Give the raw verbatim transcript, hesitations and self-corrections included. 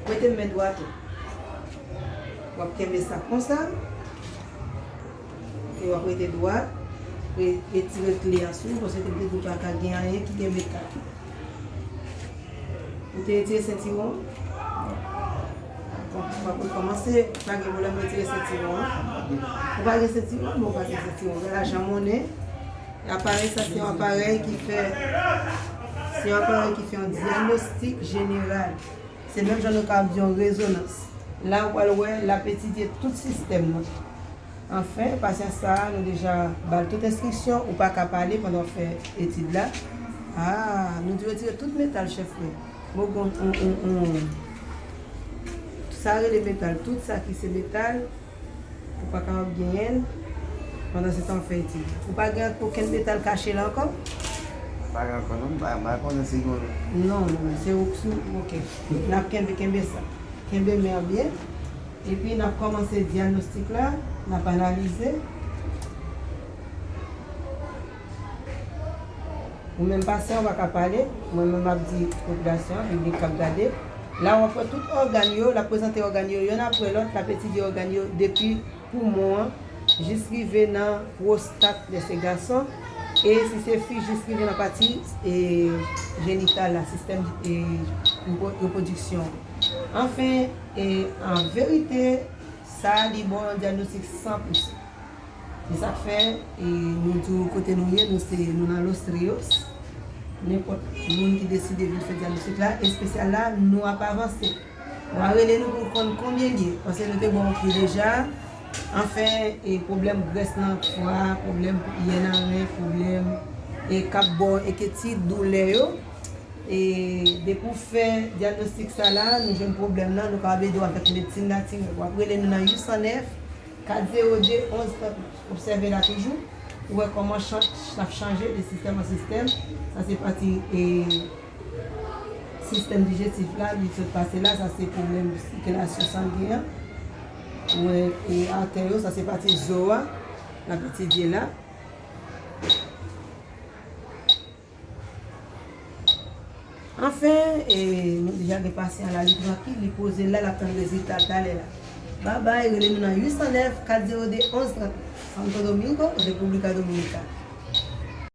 Mete men dwat ou. W ap kenbe sa konsa. E w ap rete dwat. Re- retire kle a sou ou, paske te di w pa ka gen anyen ki gen metal. Ou te retire sentiwon? Bon, w ap rekòmanse, pa gen pwoblèm, retire sentiwon an. Ou pa gen sentiwon? Bon, ou pa gen sentiwon. Gade la jan monnen. Aparèy sa, se yon aparèy ki fè, se yon aparèy ki fè yon dyagnostik jeneral. Se menm jan nou ka ap di yon rezonans. La, ou pral wè, l ap etidye tout sistèm nan. Anfen, pasyan sa a, nou deja ba l tout enstriksyon, ou pa ka pale pandan w ap fè etid la. Ah, nou di retire tout metal, chèf mwen. Mwen gon, on, on, on. Sa rele metal, tout sa ki se metal, ou pa kapab genyen l pandan se tan w ap fè etid. Ou pa gen okenn metal kache la ankò? Pa gen ankò non, m pa, m pa konnen si gen. Non, non, se ou ki sou, ok. N ap kenbe, kenbe sa. Kenbe men an byen. Epi n ap kòmanse dyagnostik la, n ap analize. Ou menm pasyan, ou pa ka pale, mwen menm m ap di popilasyon an, piblik k ap gade. La w ap wè tout ògàn yo, l ap prezante ògàn yo yonn apre lòt, l ap etidye ògàn yo depi poumon an jis rive nan pwostat lè se gason, e si se fi jis rive nan pati e, jenital la, sistèm e, repwo- repwodiksyon. Anfen, e, an verite, sa a li ba w yon dyagnostik san pou san. Se sa k fè e, nou di w kote nou ye, nou se nou nan Los Rios. Nenpòt moun ki deside vin fè dyagnostik la, espesyal la, nou ap avanse. W a rele nou pou w konn konbyen l ye, paske nou te ba w pri deja. Anfen, e pwoblèm grès nan fwa, pwoblèm yè nan ren, pwoblèm e k ap ba w enkyetid, doulè yo. E depi w fè dyagnostik sa la, nou jwenn pwoblèm nan, nou kapab ede w avèk medsin natirèl. W ap rele nou nan uit san nèf, kat zewo de, onz trant nèf. Obsève la toujou, ou wè kòman chan- l ap chanje de sistèm an sistèm. Sa se pati e, sistèm dijestif la, li sot pase la, sa se pwoblèm sikilasyon sangen an. Ou wè e, atè yo, sa se pati zo a, l ap etidye la. Anfen, e, nou deja gen pasyan la, li trankil, li poze la, l ap tann rezilta l talè la. Babay, rele nou nan uit san nèf, kat zewo de, onz trant nèf, Santo Domingo, República Dominicana.